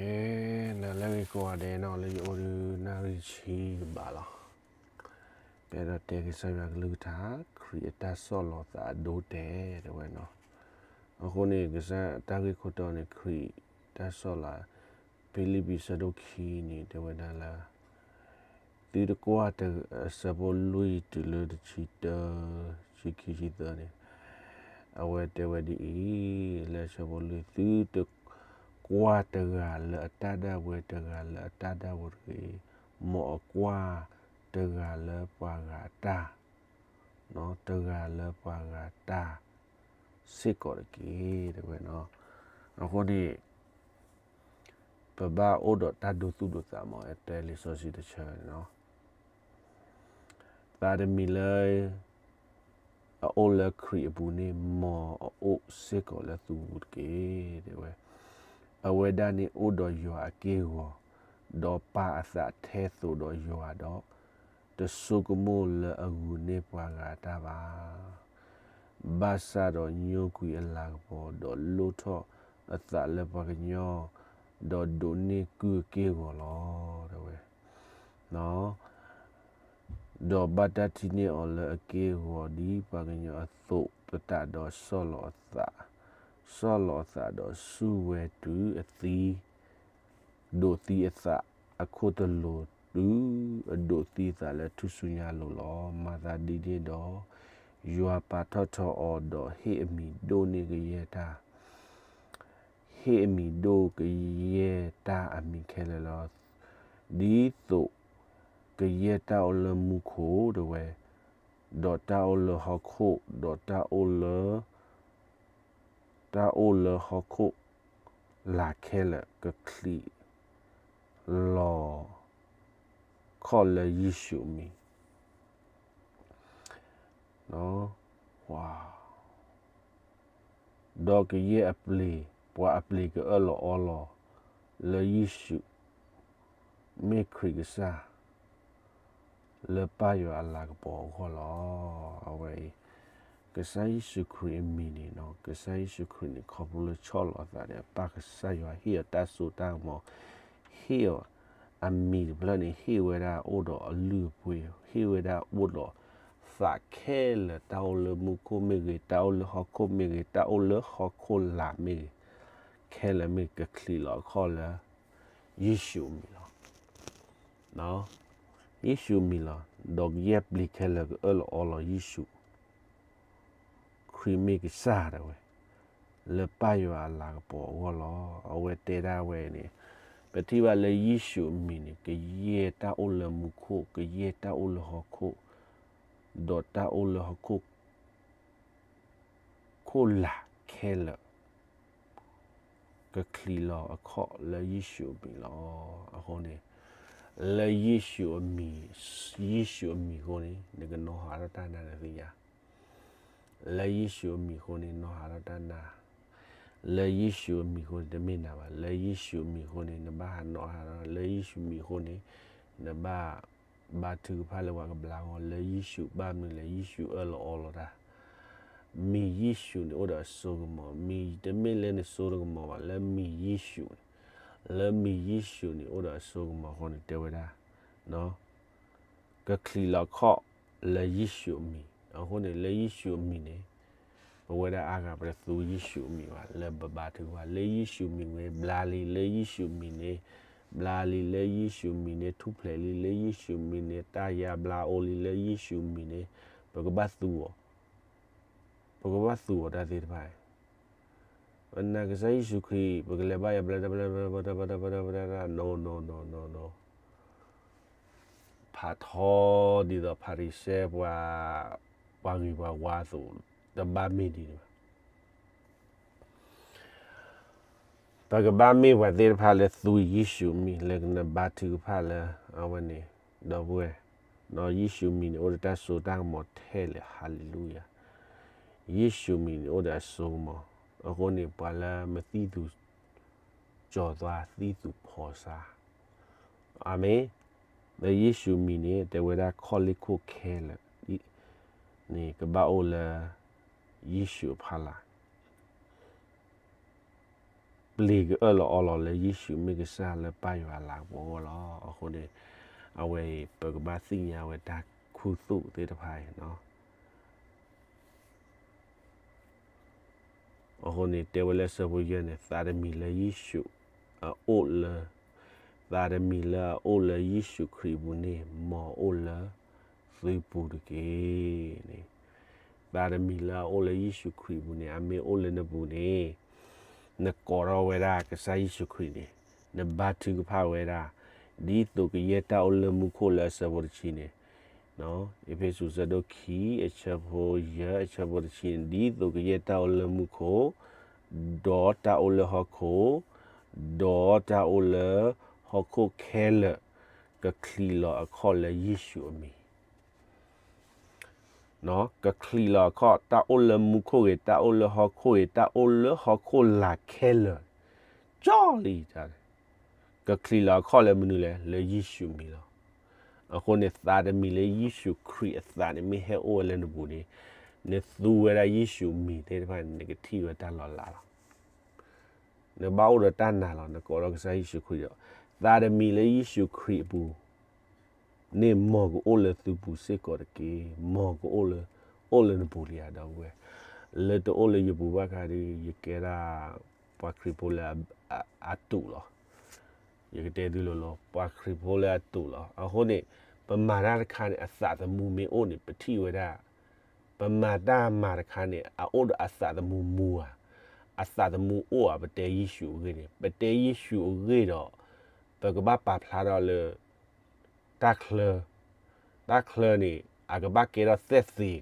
ကဲ, နၤလၢအဂ့ၤကိးဂၤဒဲးနီၤ, လၢယအိၣ်ဒီးနၣ်ရံၣ်ဆံကဘၣ်လီၤ. ပအဲၣ်ဒိးတဲကစၢ်ယွၤကလုၢ်ကထါ, ခရံာ်အတၢ်ဆီၣ်လီၤသးအဒိတဲာ် တဲဝဲနီၤ. အဃိန့ၣ် ကစၢ်တၢ်ဂ့ၢ်ခိၣ်တီန့ၣ် ခရံာ်တၢ်ဆီၣ်လီၤ, ဖံလံးပံၤဆၢဒိၣ်ခံန့ၣ် တဲဝဲဒၣ်လၢ သုတကွၢ်တ, အဆၢဖိလွံၢ်တုၤလၢတဆံတၢ, ဆံခံဆံသၢန့ၣ်, အဝဲတဲဝဲဒ်အံၤ, လၢအဆၢဖိလွံၢ်, သုတကွၢ်တဂၤလၢအတၢ်ဒၣ်ဝဲ, တဂၤလၢအတၢ်ဒၣ်ဝဲတဂ့ၤ, မ်အကွၢ်တဂၤလၢပှၤဂၤအတၢ် တဂၤလၢပှၤဂၤတၢ် စ့ၢ်ကီးတက့ၢ် တဲဝဲနီၤ. အဃိန့ၣ် ပဘၣ်အိၣ်ဒီးတၢ်ဒိသူၣ်ဒိသးမး တဲလံာ်စီဆှံတဆၢန့ၣ်နီၤ. သးတမံၤလၢ အအိၣ်လၢခရံာ်အပူၤန့ၣ် မ်အအိၣ်စ့ၢ်ကီးလၢသုပူၤတက့ၢ် တဲဝဲ. အဝဲဒၣ်န့ၣ်အိၣ်ဒီးယွၤအက့ၢ်အဂီၤ, ဒီးပာ်အသးထဲသိးဒီးယွၤဒီး တဆိကမိၣ်လၢအဂုာ်န့ၢ်ပှၤဂၤအတၢ်ဘၣ်. ဘၣ်ဆၣ်ဒီးညိကွံာ်အလၤကပီၤ, ဒီးလိၣ်ထီၣ်အသးလၢပှၤကညီ, ဒီးဒိးန့ၢ်ကုၢ်အက့ၢ်အဂီၤလီၤ တဲဝဲ. ဒီးဘၣ်တၢ်ထံၣ်န့ၢ်အီၤလၢအက့ၢ်အဂီၤဒ်ပှၤကညီအသိးသတးဒီး ဆီၣ်လီၤအသး, ဆီၣ်လီၤအသးဒီးဆူၣ်ဝဲတုၤအသံ ဒိးသံအသးအခိၣ်တလိၤတုၤ အဒိးသံအသးလၢထူၣ်စုညါအလိၤလီၤ. မၤသးဒ်န့ၣ်ဒီး ယွၤပာ်ထီၣ်ထီအီၤဒီးဟ့ၣ်အမံၤဒိၣ်န့ၢ်ကယဲၢ်တၢ် ဟ့ၣ်အမံၤဒိၣ်ကယဲၢ်တၢ်အမံၤခဲလၢာ်လီၤ. ဒ်သိးကယဲၢ်တၢ်အိၣ်လၢမူခိၣ် တဲဝဲ, ဒီးတၢ်အိၣ်လၢဟီၣ်ခိၣ်, ဒီးတၢ်အိၣ်လၢ တၢ်အိၣ်လၢဟီၣ်ခိၣ်လာ်ခဲလၢာ်ကချံးလီၤခီၣ်လၢယ့ၣ်ၡူးအမံၤ ဒီးကယဲၢ်အပျ့ၤ, ပှၤအပျ့ၤကအၢၣ်လီၤအီလီၤလၢယ့ၣ်ၡူး မ့ၢ်ခရံာ်ကစၢ် လၢပၢ်ယွၤအလၤကပီၤအဂီၢ်လီၤ. အဝဲအံၤ ကစၢ်ယ့ၣ်ၡူးခရံာ်အမံၤန့ၣ်နီၤ, ကစၢ်ယ့ၣ်ၡူးခရံာ်န့ၣ် ခီဖျိလၢဆီၣ်လီၤအသးဒီး ပၢ်ကစၢ်ယွၤဟ့ၣ်အီၤတၢ်စိတၢ်ကမီၤ, ဟ့ၣ်အီၤအမံၤတဖျၢၣ်န့ၣ် ဟ့ၣ်ဝဲဒၣ်အိၣ်ဒီးအလုၢ်အပှ့ၤ, ဟ့ၣ်ဝဲဒၣ်အိၣ်ဒီးသးခဲလၢာ်, တၢ်အိၣ်လၢမူခိၣ်မ့ၢ်ဂ့ၤ, တၢ်အိၣ်လၢဟီၣ်ခိၣ်မ့ၢ်ဂ့ၤ, တၢ်အိၣ်လၢဟီၣ်ခိၣ်လာ်မ့ၢ်ဂ့ၤ, ခဲလၢာ်မ့ၢ်ကချံးလီၤအခီၣ်လၢ ယ့ၣ်ၡူးအမံၤလီၤ. ယ့ၣ်ၡူးအမံၤလီၤ. ဒီးကယဲၢ်ပျ့ၤခဲလၢာ်ကအၢၣ်လီၤအီလီၤယ့ၣ်ၡူး ခရံာ်မ့ၢ်ကစၢ်ဒၣ်ဝဲ လၢပၢ်ယွၤအလၤကပီၤအဂီၢ်လီၤ. အဝဲတဲဒၣ်ဝဲန့ၣ်, ပထံၣ်ဘၣ်လၢယ့ၣ်ၡူးအမံၤန့ၣ် ကယဲၢ်တၢ်အိၣ်လၢမူခိၣ်, ကယဲၢ်တၢ်အိၣ်လၢဟီၣ်ခိၣ်, ဒီးတၢ်အိၣ်လၢဟီၣ်ခိၣ် ခိၣ်လာ်ခဲလၢာ် ကချံးလီၤအခီၣ်လၢယ့ၣ်ၡူးအမံၤလီၤ. အဃိန့ၣ် လၢယ့ၣ်ၡူးအမံၤ, ယ့ၣ်ၡူးအမံၤအဃိန့ၣ် နကနီၤဟးထီၣ်တၢ်နါ နသ့ၣ်ညါ, လၢယ့ၣ်ၡူးအမံၤအဃိန့ၣ် နီၤဟးထီၣ်တၢ်နါ, လၢယ့ၣ်ၡူးအမံၤအဃိန့ၣ် တမ့ၢ်နၤဘၣ်, လၢယ့ၣ်ၡူးအမံၤအဃိန့ၣ် နဘၣ်ဟးနီၤဟးထီၣ်, လၢယ့ၣ်ၡူးအမံၤအဃိန့ၣ် နဘၣ် ဘါထုကဖၣ်လၢပှၤကဘျါအဂီၢ်, လၢယ့ၣ်ၡူးဘၣ်မနုၤလဲၣ်, ယ့ၣ်ၡူးအၢၣ်လီၤအီလီၤတၢ်, မံၤယ့ၣ်ၡူးန့ၣ်အိၣ်ဒီးအစိကမီၤ, မံၤတမ့ၢ်လၢနစိတကမီၤဘၣ်, လၢမံၤယ့ၣ်ၡူးန့ၣ်, လၢမံၤယ့ၣ်ၡူးန့ၣ်အိၣ်ဒီးအစိကမီၤအဃိန့ၣ် တဲဝဲဒၣ် ကချံးလီၤခီၣ်လၢယ့ၣ်ၡူးအမံၤ. အဃိန့ၣ် လၢယ့ၣ်ၡူးအမံၤန့ၣ် ပဝဲဒၣ်အါဂၤပတသူယ့ၣ်ၡူးအမံၤဘၣ်, လၢပဘါထုကဖၣ်, လၢယ့ၣ်ၡူးမံၤဝဲဘျါလံ, လၢယ့ၣ်ၡူးမံၤန့ၣ် ဘျါလံ, လၢယ့ၣ်ၡူးမံၤန့ၣ် ထူၣ်ဖျဲးလံ, လၢယ့ၣ်ၡူးမံၤန့ၣ် တၢ်ယါဘျါအိၣ်လံ, လၢယ့ၣ်ၡူးမံၤန့ၣ် ပကဘၣ်သူအီၤ, ပကဘၣ်သူအီၤတၢ်သ့ၣ်တဖၣ် ပနာ်ကစၢ်ယ့ၣ်ၡူးခရံာ် ပကလဲၤဘၣ်ယၤဘျါဘျါဘျါဘျါဘျါဘျါဘျါ no no no no no, ဖးထီဒ်သိးဖၤရံၤၡဲပှၤ, ပှၤဂ့ၤပှၤဝါအသိး, တဘၣ်မ့ၢ်ဒ်န့ၣ်ဘၣ်. ပကဘၣ်မ့ၢ်ပှၤသ့ၣ်တဖၣ်လၢသူယ့ၣ်ၡူးမံၤ လၢကနၢ်ဘါထုကဖၣ်လၢအဝဲန့ၣ်, ဒီပုၢ်ဝဲၢ်, ဒီးယ့ၣ်ၡူးမံၤန့ၣ်အိၣ်ဒီးတၢ်စိတၢ်ကမီၤထဲလဲၣ်, ဟါလ့လူယၤ, ယ့ၣ်ၡူးမံၤန့ၣ်အိၣ်ဒီးအစိကမီၤ, အဃိန့ၣ် ပှၤလၢမသံသူ ကၠီၤသွါသံသူဖီၣ်ဆါ, အၤမ့ၣ်, လၢယ့ၣ်ၡူးမံၤန့ၣ် တဲဝဲဒၣ်ခီၣ်လ့ၢ်ခိၣ်ခဲလၢာ်န့ၣ် ကဘၣ်အိၣ်လၢယ့ၣ်ၡူးအဖီလာ် လ့ၤကအၢၣ်လီၤအီလီၤလၢယ့ၣ်ၡူးမ့ၢ်ကစၢ်လၢပၢ်ယွၤအလၤကပီၤအဂီၢ်လီၤ. အဃိန့ၣ် အဝဲအံၤ ပကဘၣ်သ့ၣ်ညါဝဲတၢ်ခူသူၣ်သ့ၣ်တဖၣ်အံၤ အဃိန့ၣ် တဲဝဲလၢဆၢဖိယဲၢ်န့ၣ် သးတမံၤလၢယ့ၣ်ၡူးအအိၣ်လၢ, သးတမံၤလၢအအိၣ်လၢယ့ၣ်ၡူးခရံာ်အပူၤန့ၣ် မ်အအိၣ်လၢသုပူၤတက့ၢ်န့ၣ်, သးတမံၤလၢအအိၣ်လၢယ့ၣ်ၡူးခရံာ်အပူၤန့ၣ် အမ့ၢ်အိၣ်လၢနပူၤန့ၣ် နကိးထီၣ်ဝဲဒၣ်ကစၢ်ယ့ၣ်ၡူးခရံာ်န့ၣ်, နဘါထုကဖၣ်ဝဲဒၣ် ဒ်သိးကယဲၢ်တၢ်အိၣ်လၢမူခိၣ်လၢအဆၢဖိတဆံန့ၣ်, အ့းဖ့းစူး အဆၢဒိၣ်ခံ အဆၢဖိယဲၢ် အဆၢဖိတဆံန့ၣ် ဒ်သိးကယဲၢ်တၢ်အိၣ်လၢမူခိၣ်, ဒီးတၢ်အိၣ်လၢဟီၣ်ခိၣ်, ဒီးတၢ်အိၣ်လၢဟီၣ်ခိၣ်ခဲလၢာ်, ကချံးလီၤအခီၣ်လၢယ့ၣ်ၡူးအမံၤ ကချံးလီၤအခီၣ် တၢ်အိၣ်လၢမူခိၣ်ဂ့ၤ, တၢ်အိၣ်လၢဟီၣ်ခိၣ်ဂ့ၤ, တၢ်အိၣ်လၢဟီၣ်ခိၣ်လာ်ခဲလၢာ်, ကၠီလံ, ကချံးလီၤအခီၣ်လၢမနုၤလဲၣ်, လၢယ့ၣ်ၡူးမံၤလီၤ. အဃိန့ၣ် သးတမံၤလၢယ့ၣ်ၡူးခရံာ်အသးန့ၣ် မ့ၢ်ဟဲအိၣ်ဝဲလၢနပူၤန့ၣ်, နသူဝဲဒၣ်ယ့ၣ်ၡူးမံၤသ့ၣ်တဖၣ်န့ၣ် နကထံၣ်ဝဲတၢ်လီၤလးလီၤ. နဘၣ်အိၣ်ဒီးတၢ်နာ်လီၤ, နကိးဒီးကစၢ်ယ့ၣ်ၡူးခရံာ်ဒီး, သးတမံၤလၢယ့ၣ်ၡူးခရံာ်အပူၤ န့ၣ်မ်ကအိၣ်လၢသုပူၤစ့ၢ်ကီးတက့ၢ်. မ်ကအိၣ်လၢ, အိၣ်လၢနပူၤလံဧါ ဒီပုၢ်ဝဲၢ်, လၢတအိၣ်လၢယပူၤဘၣ်ဃးဒီး ယကဲဒၣ် ပှၤခရံာ်ဖိလၢအ, အ, အတူးလီၤ. ယကတဲသုလိၤလိၤ ပှၤခရံာ်ဖိလၢအတူးလီၤ. အဃိန့ၣ် ပမၤတၢ်တခါန့ၣ် အသးသမူမ့ၢ်အိၣ်န့ၣ် ပထံၣ်ဝဲဒၣ်, ပမၤတၢ်မၤတခါန့ၣ် အအိၣ်ဒီးအသးသမူမူဧါ, အသးသမူအိၣ်ဧါ, ပတဲယ့ၣ်ၡူးအဂ့ၢ်န့ၣ်, ပတဲယ့ၣ်ၡူးအဂ့ၢ်ဒီး ပကဘၣ်ပာ်ဖျါထီၣ်လၢ တၢ်ချၢ, တၢ်ချၢန့ၣ် အကဘၣ်ကဲထီၣ်သဲၣ်သ့,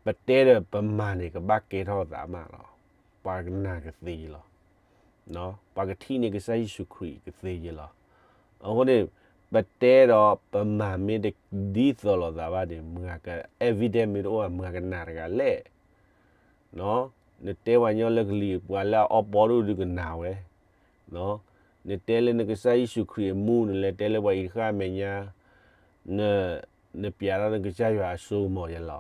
ပတဲဒီးပမၤန့ၣ် ကဘၣ်ကဲထီၣ်သးမးလီၤ. ပှၤကနာ်ကသ့ယလီၤ. ပှၤကထံၣ်န့ၢ်ကစၢ်ယ့ၣ်ၡူးခရံာ်ကသ့ယလီၤ. အဃိန့ၣ် ပတဲဒီးပမၤမ့ၢ်တဒ်သိးလိာ်သးဘၣ်န့ၣ် မၤက evidence မ့ၢ်တအိၣ်ဘၣ် မၤကနာ်တဂၤလဲၣ်. နတဲပှၤကညီလၢကလံၤ ပှၤလၢအအီပီဒိၣ်ဒုးကနာ်ဝဲ နတဲလၢနကစၢ်ယ့ၣ်ၡူးခရံာ်အမူ နလဲၤတဲလၢပှၤအံၤတဃၣ်အမဲာ်ညါ, န, နပျးထီၣ်နကစၢ်ယွၤအစိကမီၤယဲလီၤ.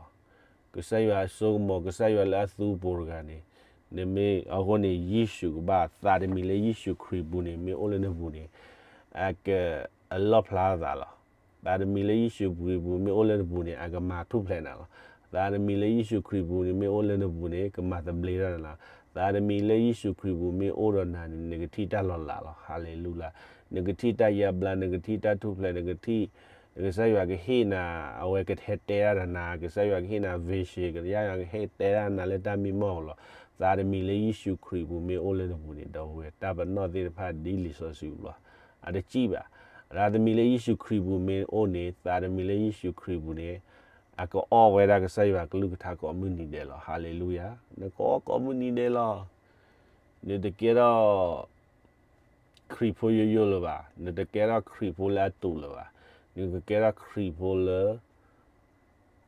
ကစၢ်ယွၤအစိကမီၤ ကစၢ်ယွၤလၢအသူအပူၤတဂၤန့ၣ်, နမ့ၢ်အဃိန့ၣ် ယ့ၣ်ၡူးကဘၣ် သးတမံၤလၢယ့ၣ်ၡူးခရံာ်ပူၤန့ၣ် မ့ၢ်အိၣ်လၢနပူၤန့ၣ်, အက, အလီၣ်ဖျါသးလီၤ. သးတမံၤလၢယ့ၣ်ၡူးခရံာ်ပူၤမ့ၢ်အိၣ်လၢနပူၤန့ၣ် အကမၤထူၣ်ဖျဲးနၤလီၤ. သးတမံၤလၢယ့ၣ်ၡူးခရံာ်ပူၤန့ၣ် မ့ၢ်အိၣ်လၢနပူၤန့ၣ် ကမၤသဘျ့ထီၣ်နၤလီၤ. သးတမံၤလၢယ့ၣ်ၡူးခရံာ်ပူၤမ့ၢ်အိၣ်ဒီးနၤန့ၣ် နကထံၣ်တၢ်လီၤလးလီၤ. ဟၤလ့လူယၤ. နကထံၣ်တၢ်ယါဘျါ, နကထံၣ်တၢ်ထူၣ်ဖျဲး, နကထံၣ်, ကစၢ်ယွၤကဟ့ၣ်နၤ, အဝဲကဟဲတဲဒၣ်နၤ, ကစၢ်ယွၤကဟ့ၣ်နၤ vision, ကစၢ်ယွၤကဟဲတဲဒၣ်နၤလၢတၢ်မံမီၢ်လီၤ. သးတမံၤလၢယ့ၣ်ၡူးခရံာ်ပူၤမ့ၢ်အိၣ်လၢနပူၤန့ၣ် ဒီပုၢ်ဝဲၢ်, တၢ်ပနီၣ်သ့ၣ်တဖၣ်ဒ်လံာ်စီဆှံပူၤလီၤ. အတစံၣ်ဘၣ်. သးတမံၤလၢယ့ၣ်ၡူးခရံာ်ပူၤမ့ၢ်အိၣ်န့ၣ်, သးတမံၤလၢယ့ၣ်ၡူးခရံာ်ပူၤန့ၣ်, အကအီၣ်ဝဲဒၣ်ကစၢ်ယွၤကလုၢ်ကထါကိးမုၢ်နံၤဒဲးလီၤ. ဟၤလ့လူယၤ. နကအီၣ်ကိးမုၢ်နံၤဒဲးလီၤ. နတကဲထီၣ် ခရံာ်ဖိယိယိလၢၤဘၣ်, နတကဲထီၣ်ခရံာ်ဖိလၢအတူးလၢၤဘၣ်, နကကဲထီၣ်ခရံာ်ဖိလၢ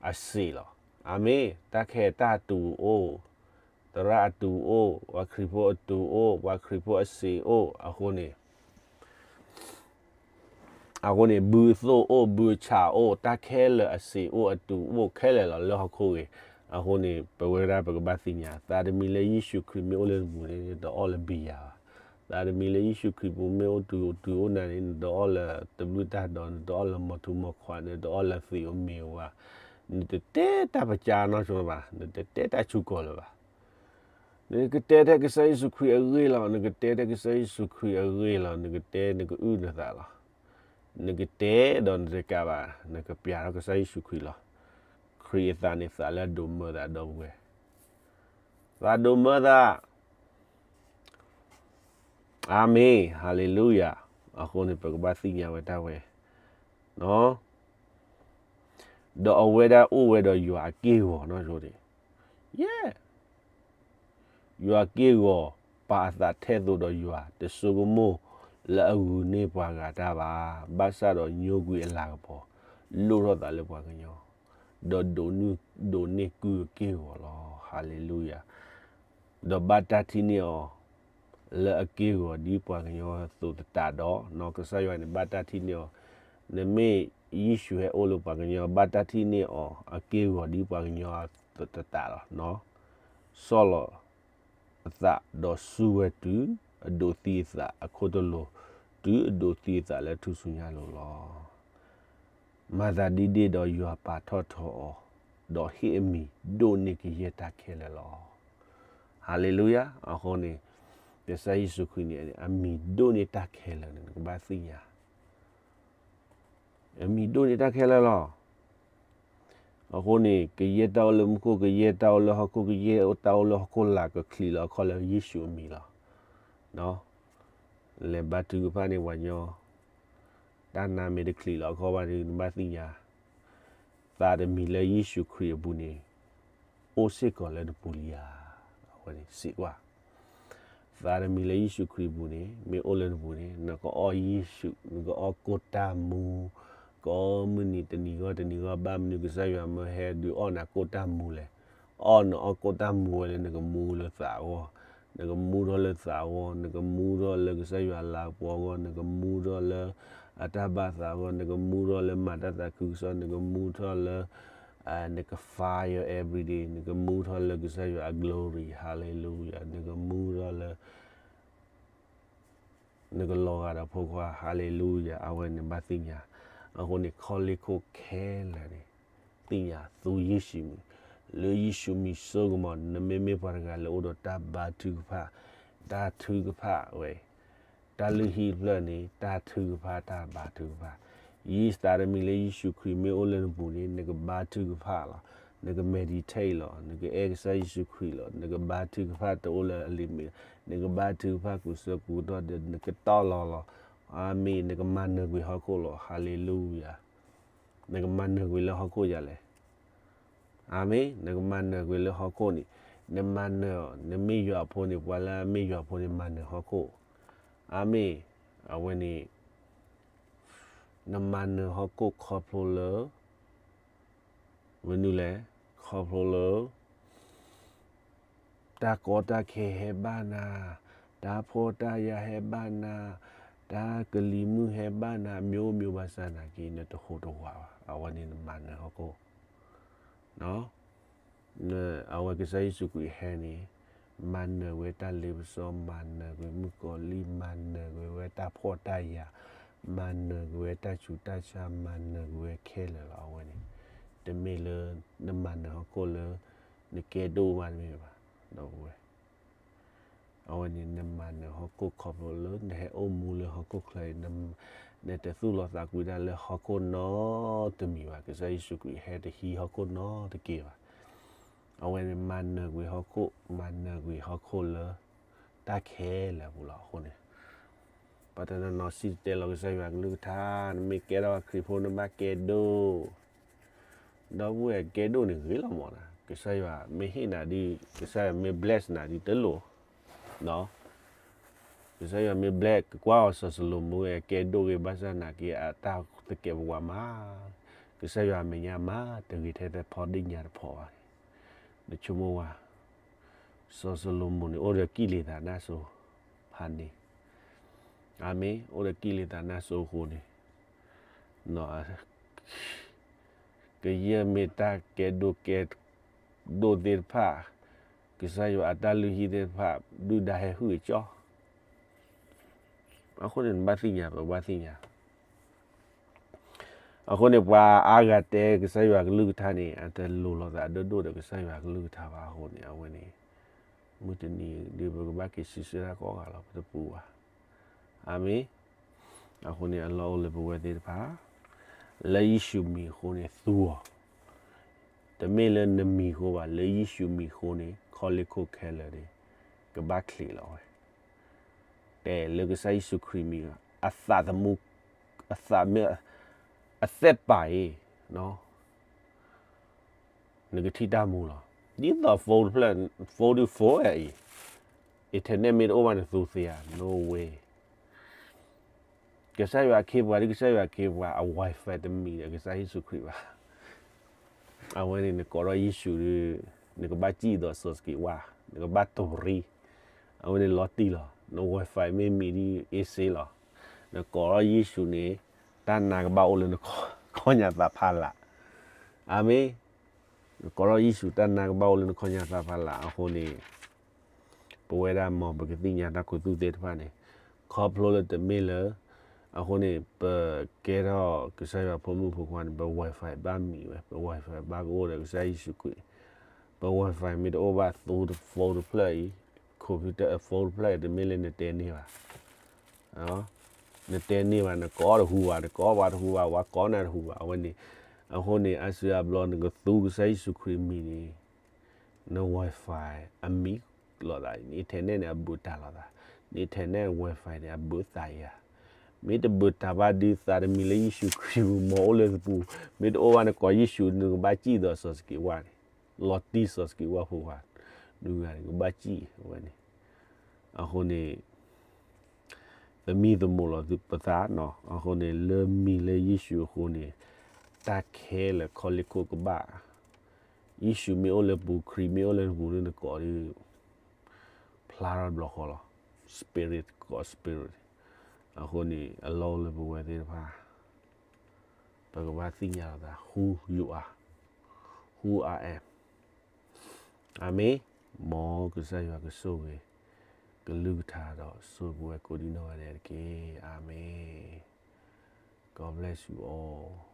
အစ့းလီၤ. အၤမ့ၣ်. တၢ်ခဲတၢ်အတူးအိၣ်, သရၣ်အတူးအိၣ်, ပှၤခရံာ်ဖိအတူးအိၣ်, ပှၤခရံာ်ဖိအစ့းအိၣ်, အဃိန့ၣ် အဃိန့ၣ် ဘုအသိၣ်အိၣ်, ဘုအဆးအိၣ်, တၢ်ခဲလၢာ်အစ့းအိၣ်, အတူးအိၣ်ခဲလၢာ်လီၤ လၢဟီၣ်ခိၣ်ဂ့ၤ. အဃိန့ၣ် ပဝဲဒၣ်ပကဘၣ်သ့ၣ်ညါ, သးတမံၤလၢယ့ၣ်ၡူးခရံာ်မ့ၢ်အိၣ်လၢနပူၤန့ၣ် နတအီၣ်လၢဘံယၤဘၣ်. သးတမံၤလၢယ့ၣ်ၡူးခရံာ်ပူၤမ့ၢ်အိၣ်တူး, တူးအိၣ်နၤန့ၣ် နတအီၣ်လၢတဘျုးတၢ်ဒီး, နတအီၣ်လၢမီၤထူမီၤခွး, နတအီၣ်လၢသံးအိၣ်မ့ၤအိၣ်ဘၣ်. နတတဲတၢ်ပစၢ်နီၢ်ဆိဘၣ်, နတတဲတၢ်ဆူကီၢ်လၢၤဘၣ်. နကတဲထဲကစၢ်ယ့ၣ်ၡူးခရံာ်အဂ့ၢ်လီၤ, နကတဲထဲကစၢ်ယ့ၣ်ၡူးခရံာ်အဂ့ၢ်လီၤ, နကတဲ, နကတဲဒီးနတကးဘၣ်, နကပျးထီၣ်ကစၢ်ယ့ၣ်ၡူးခရံာ်လီၤ. ခရံာ်အသးန့ၣ်သးလၢအဒိးမၢသးဒီပုၢ်ဝဲၢ်, သးဒိးမၢသး အၤမ့ၣ်, ဟၤလ့လူယၤ. အဃိန့ၣ် ပကဘၣ်သ့ၣ်ညါဝဲတၢ်ဝဲ, ဒီးအဝဲဒၣ်အိၣ်ဝဲဒီးယွၤအက့ၢ်အဂီၤနီၢ်ဆိန့ၣ်, ယဲၢ်, ယွၤက့ၢ်ဂီၤ ပာ်အသးထဲသိးဒီးယွၤ တဆိကမိၣ်လၢအဂုာ်န့ၢ်ပှၤဂၤတၢ်ဘၣ်. ဘၣ်ဆၣ်ဒီးညိကွံာ်အလၤကပီၤ လိၣ်ထီၣ်သးလၢပှၤကညီ, ဒီးဒိးန့ၢ်ကုၢ်အက့ၢ်အဂီၤလီၤ. ဟၤလ့လူယၤ. ဒီးဘၣ်တၢ်ထံၣ်န့ၢ်အီၤ လၢအက့ၢ်အဂီၤဒ်ပှၤကညီအသိးသတးဒီး, ကစၢ်ယွၤန့ၣ်ဘၣ်တၢ်ထံၣ်န့ၢ်အီၤ, နမ့ၢ်ယ့ၣ်ၡူးဟဲအိၣ်လၢပှၤကညီ ဘၣ်တၢ်ထံၣ်န့ၢ်အီၤ အက့ၢ်အဂီၤဒ်ပှၤကညီသတးဒီး, စီၢ်လီၤ အသးဒီးစူၢ်ဝဲတုၤအဒိးသံအသးအခိၣ်တလိၤ, တုၤအဒိးသံအသးလၢထူၣ်စုညါအလိၤလီၤ. မၤသးဒ်န့ၣ်ဒီးယွၤပာ်ထီၣ်ထီအီၤ, ဒီးဟ့ၣ်အမံၤဒိၣ်န့ၢ်ကယဲၢ်တၢ်ခဲလၢာ်လီၤ. ဟၤလ့လူယၤ. အဃိန့ၣ် ကစၢ်ယ့ၣ်ၡူးခရံာ်န့ၣ် အမံၤဒိၣ်န့ၢ်တၢ်ခဲလၢာ်န့ၣ် နကဘၣ်သ့ၣ်ညါ အမံၤဒိၣ်န့ၢ်တၢ်ခဲလၢာ်လီၤ. အဃိန့ၣ် ကယဲၢ်တၢ်အိၣ်လၢမူခိၣ်, ကယဲၢ်တၢ်အိၣ်လၢဟီၣ်ခိၣ်, ကယဲၢ်တၢ်အိၣ်လၢဟီၣ်ခိၣ်လာ် ကချံးလီၤအခီၣ်လၢယ့ၣ်ၡူးအမံၤလီၤ. လဲၤဘါထုကဖၣ်န့ၢ်ပှၤညီ, တၢ်နါမ့ၢ်တချံးလီၤအခီၣ်ဘၣ်ဒီး နဘၣ်သ့ၣ်ညါ သးတမံၤလၢယ့ၣ်ၡူးခရံာ်အပူၤန့ၣ် အိၣ်စ့ၢ်ကီးလၢနပူၤလံဧါ. အဝဲန့ၣ်စံးကွၢ် သးတမံၤလၢယ့ၣ်ၡူးခရံာ်အပူၤန့ၣ် မ့ၢ်အိၣ်လၢနပူၤန့ၣ် နကအီၣ်ယ့ၣ်ၡူး, နကအီၣ်ကိၣ်တၢ်မူ, ကအီၣ်မုၢ်နံၤတနံၤဂီၢ်တနံၤဂီၢ်, ဘၣ်မနုၤကစၢ်ယွၤမၢဟဲဒုးအီၣ်နၤကိၣ်တၢ်မူလဲၣ်. အီၣ်နအီၣ်ကိၣ်တၢ်မူဝဲလၢနကမူလၢသးအဂီၢ်, နကမူထီၣ်လၢသးအဂီၢ်, နကမူထီၣ်လၢကစၢ်ယွၤလၤကပီၤအဂီၢ်, နကမူထီၣ်လၢအတၢ်ဘၣ်သးအဂီၢ်, နကမူထီၣ်လၢမၤတၢ်သးခုကစီၣ်, နကမူထီၣ်လၢ နက fire every day, နကမူထီၣ်လၢကစၢ်ယွၤအ glory, hallelujah, နကမူထီၣ်လၢ နကလီၤဂာ်ဒီးဖိခွါ, hallelujah, အဝဲန့ၣ်ဘၣ်သ့ၣ်ညါ. အဃိန့ၣ် ခီလ့ၢ်ခိၣ်ခဲလၢာ်န့ၣ် သ့ၣ်ညါသူယ့ၣ်ၡူးမံၤ, လၢယ့ၣ်ၡူးမံၤစိကမီၤ နမ့မ့ၢ်ပှၤတဂၤလၢအိၣ်ဒီးတၢ်ဘါထုကဖၣ်, တၢ်ထုကဖၣ်ဝဲ တၢ်လုၢ်ဟံၣ်တဖျၢၣ်န့ၣ် တၢ်ထုကဖၣ် တၢ်ဘါထုကဖၣ်, ယံသးတမံၤလၢယ့ၣ်ၡူးခရံာ်မ့ၢ်အိၣ်လၢနပူၤန့ၣ် နကဘါထုကဖၣ်လီၤ, နက meditate လီၤ, နကအဲၣ်ကစၢ်ယ့ၣ်ၡူးခရံာ်လီၤ, နကဘါထုကဖၣ်တအိၣ်လၢအလံာ်မ့ၢ်, နကဘါထုကဖၣ်ကူစၢကူတီၢ်ဒီး နကတီၢ်လီၤလီၤ, အၤမ့ၣ်, နကမၤနၢၤကွံာ်ဟီၣ်ခိၣ်လီၤ, hallelujah, နကမၤနၢၤကွံာ်လၢဟီၣ်ခိၣ်ယၤလဲၣ် အၤမ့ၣ်, နကမၤနၢၤကွံာ်လၢဟီၣ်ခိၣ်န့ၣ်, နမၤနၢၤ, နမ့ၢ်ယွၤအဖိန့ၣ် ပှၤလၢအမ့ၢ်ယွၤအဖိန့ၣ် မၤနၢၤဟီၣ်ခိၣ်, အၤမ့ၣ်, အဝဲန့ၣ် နမၤနၢၤဟီၣ်ခိၣ်ခီဖျိလၢ မနုၤလဲၣ်, ခီဖျိလၢ တၢ်ကီတၢ်ခဲဟဲဘၣ်နၤ, တၢ်ဖှီၣ်တၢ်ယာ်ဟဲဘၣ်နၤ, တၢ်ကလံၤမုၢ်ဟဲဘၣ်နၤ မျိုးမျိုးဘၣ်ဆၣ်နာ်က့ နတဟူးတဝးဘၣ်, အဝဲန့ၣ်နမၤနၢၤဟီၣ်ခိၣ် အဝဲကစၢ်ယ့ၣ်ၡူးခရံာ်ဟဲန့ၣ် မၤနၢၤဝဲတၢ်လ့ပစီ, မၤနၢၤကွံာ်မုၣ်ကီၤလံၢ်, မၤနၢၤကွံာ်ဝဲတၢ်ဖှီၣ်တၢ်ယာ်, မၤနၢၤကွံာ်ဝဲတၢ်ဆူးတၢ်ဆါ, မၤနၢၤကွံာ်ဝဲခဲလၢာ်လီၤ. အဝဲန့ၣ် တမ့ၢ်လၢနမၤနၢၤဟီၣ်ခိၣ်လၢ နကဲဒိၣ်မးတမ့ၢ်ဘၣ်, ဒီပုၢ်ဝဲၢ် အဝဲန့ၣ်နမၤနၢၤဟီၣ်ခိၣ်ခီဖျိလၢ နဟဲအိၣ်မူလၢဟီၣ်ခိၣ်ချၢအံၤ, နတသူၣ်လီၤသးကွံတၢ်လၢဟီၣ်ခိၣ်နီတမံၤဘၣ်. ကစၢ်ယ့ၣ်ၡူးခရံာ်ဟဲတဟံးဟီၣ်ခိၣ်နီတက့ၢ်ဘၣ်. အဝဲန့ၣ်မၤနၢၤကွံာ်ဟီၣ်ခိၣ်, မၤနၢၤကွံာ်ဟီၣ်ခိၣ်လၢ တၢ်ခဲလၢာ်အပူၤလီၤ. အဃိန့ၣ် ပှၤတနီၤနီၤစံၣ်တဲၤတဲလီၤကစၢ်ယွၤကလုၢ်ကထါ, နမ့ၢ်ကဲထီၣ်ခရံာ်ဖိနဘၣ်ကဲဒိၣ် ဒီပုၢ်ဝဲၢ် ကဲဒိၣ်န့ၣ်ဂ့ၤလီၤမးနီၤ. ကစၢ်ယွၤမ့ၢ်ဟ့ၣ်နၤဒ်, ကစၢ်ယွၤမ့ၢ် bless နၤဒ်တလိၣ်, ကစၢ်ယွၤမ့ၢ် bless ကကွၢ်အီၤ စီၤၡလိၤမိၣ် ကဲဒိၣ်ဂ့ၤဘၣ်ဆၣ်နာ်က့ အတၢ်သကဲးပဝးမး, ကစၢ်ယွၤအမဲာ်ညါမး တဂ့ၤထဲသိးဖီဒ့ၣ်ညါတဖိးဘၣ်န့ၣ်, နဆိကမိၣ်ဝဲ စီၤၡလိၤမိၣ်န့ၣ် အိၣ်ဒီးကံၣ်လံၤသးနၢ်စိၤဖးန့ၣ်, အၤမ့ၣ်, အိၣ်ဒီးကံၣ်လံၤသးနၢ်စိၤအဃိန့ၣ် ကယဲၢ်မ့ၢ်တၢ်ကဲဒိၣ်ကဲဒိၣ်သ့ၣ်တဖၣ်, ကစၢ်ယွၤအတၢ်လုၢ်ဟံၣ်သ့ၣ်တဖၣ် ဒုၣ်ဒါဟဲဟုၣ်အကၠီ, အဃိန့ၣ် နဘၣ်သ့ၣ်ညါ, ပဘၣ်သ့ၣ်ညါ. အဃိန့ၣ် ပှၤအါဂၤတဲကစၢ်ယွၤကလုၢ်ကထါန့ၣ် အတလိၤလိာ်သးဒိၣ်ဒိၣ်ဒီးကစၢ်ယွၤကလုၢ်ကထါဘၣ်အဃိန့ၣ် အဝဲန့ၣ် မုၢ်တနံၤဒုး ပကဘၣ်က့ၤစံးဆၢတၢ်ကိးဂၤလီၤ, ပတပူၤဘၣ်. အၤမ့ၣ်. အဃိန့ၣ် အလီၢ်အိၣ်လၢပဝဲသ့ၣ်တဖၣ် လၢယ့ၣ်ၡူးမံၤအဃိန့ၣ်သူအီၤ, တမ့ၢ်လၢနမံၤအဃိဘၣ်, လၢယ့ၣ်ၡူးမံၤအဃိန့ၣ် ခီလ့ၢ်ခိၣ်ခဲလၢာ်န့ၣ် ကဘၣ်ချံးလီၤဝဲ, တဲလၢကစၢ်ယ့ၣ်ၡူးခရံာ်မံၤ, အသးသမူ, အသးမ့ၢ်, အသက်ပါအံၤ နကထံၣ်တၢ်မူလီၤ. ဒ်သိး phone တဖျၢၣ်, phone ဒုး phone အံၤ internet မ့ၢ်တအိၣ်ဘၣ်န့ၣ် သူသ့ဧါ, no way. ကစၢ်ယွၤအခ့အပှၤဒ်ကစၢ်ယွၤအခ့အပှၤ အ Wi-Fi တမံၤဒီးကစၢ်ယ့ၣ်ၡူးခရံာ်ဘၣ်. အဝဲန့ၣ် နကိးထီၣ်ယ့ၣ်ၡူးဒီး နကဘၣ်စံၣ်ဒီးစီၤစကံးဝါ, နကဘၣ်တိၤရံ, အဝဲန့ၣ်လီၤတံၢ်လီၤ. န Wi-Fi မ့ၢ်မံၤဒ်အ့စ့လီၤ. နကိးထီၣ်ယ့ၣ်ၡူးန့ၣ် တၢ်နါကဘၣ်အိၣ်လၢနခီၣ်ညါသးဖးလး. အၤမ့ၣ်. နကိးထီၣ်ယ့ၣ်ၡူး တၢ်နါကဘၣ်အိၣ်လၢနခီၣ်ညါသးဖးလးအဃိန့ၣ် ပဝဲဒၣ်မ်ပကသ့ၣ်ညါတၢ်ခူသူၣ်သ့ၣ်တဖၣ်န့ၣ်, ခီဖျိလၢတမ့ၢ်လၢ, အဃိန့ၣ် ပကဲထီၣ်ကစၢ်ယွၤဖိမုၣ်ဖိခွါန့ၣ် ပ Wi-Fi ဘၣ်မံၤဝဲ, ပ Wi-Fi ဘၣ်ကအိၣ်ဒီးကစၢ်ယ့ၣ်ၡူးခရံာ်, ပ Wi-Fi မ့ၢ်တအိၣ်ဘၣ် သူ phone တဖျၢၣ်အံၤ, computer phone တဖျၢၣ်အံၤ တမ့ၢ်လၢနတဲန့ၢ်ဘၣ် နတဲန့ၢ်ဘၣ် နကိးတဟူဘၣ်, နကိးပှၤတဟူဘၣ်, ပှၤကိးနၤတဟူဘၣ်, အဝဲန့ၣ်, အဃိန့ၣ် အါစုအါဘျီနကသူကစၢ်ယ့ၣ်ၡူးခရံာ်မံၤန့ၣ်, န Wi-Fi အမံၤလိာ်သး, န internet န့ၣ် အဘူးတၢ်လိာ်သး, န internet Wi-Fi န့ၣ် အဘူးသးယၤ, မ့ၢ်တဘူးတၢ်ဘၣ်ဒီး သးတမံၤလၢယ့ၣ်ၡူးခရံာ်ပူၤ မ်အိၣ်လၢနပူၤ, မ့ၢ်တအိၣ်ဘၣ်နကိးယ့ၣ်ၡူး နကဘၣ်စံၣ်သိးစီၤစက့းဝါန့ၣ်, လီၤတံၢ်စီၤစက့းဝါဖိခွါ, ဒုဂၤန့ၣ် ကဘၣ်စံၣ်ဝဲန့ၣ်, အဃိန့ၣ် သမံသမိးလီၤပသးနီၤ, အဃိန့ၣ် လၢမံၤလၢယ့ၣ်ၡူးအဃိန့ၣ်, တၢ်ခဲလၢာ်ခီလ့ၣ်ခိၣ်ကဘၣ်, ယ့ၣ်ၡူးမ့ၢ်အိၣ်လၢပူၤ ခရံာ်မ့ၢ်အိၣ်လၢနပူၤန့ၣ် နကိးဒီး, ဖျါထီၣ်တဘျီဃီလီၤ, spirit ကိး spirit, အဃိန့ၣ် အလီၢ်အိၣ်လၢပဝဲသ့ၣ်တဖၣ် ပကဘၣ်သ့ၣ်ညါလီၤသး who you are, who I am. အၤမ့ၣ်, မ်ကစၢ်ယွၤကဆိၣ်ဂ့ၤ, ကလုၢ်ကထါဒီးဆိၣ်ဂ့ၤပဝဲကိးဒံနီၢ်ဂၤဒဲးတက့ၢ်. အၤမ့ၣ်. God bless you all.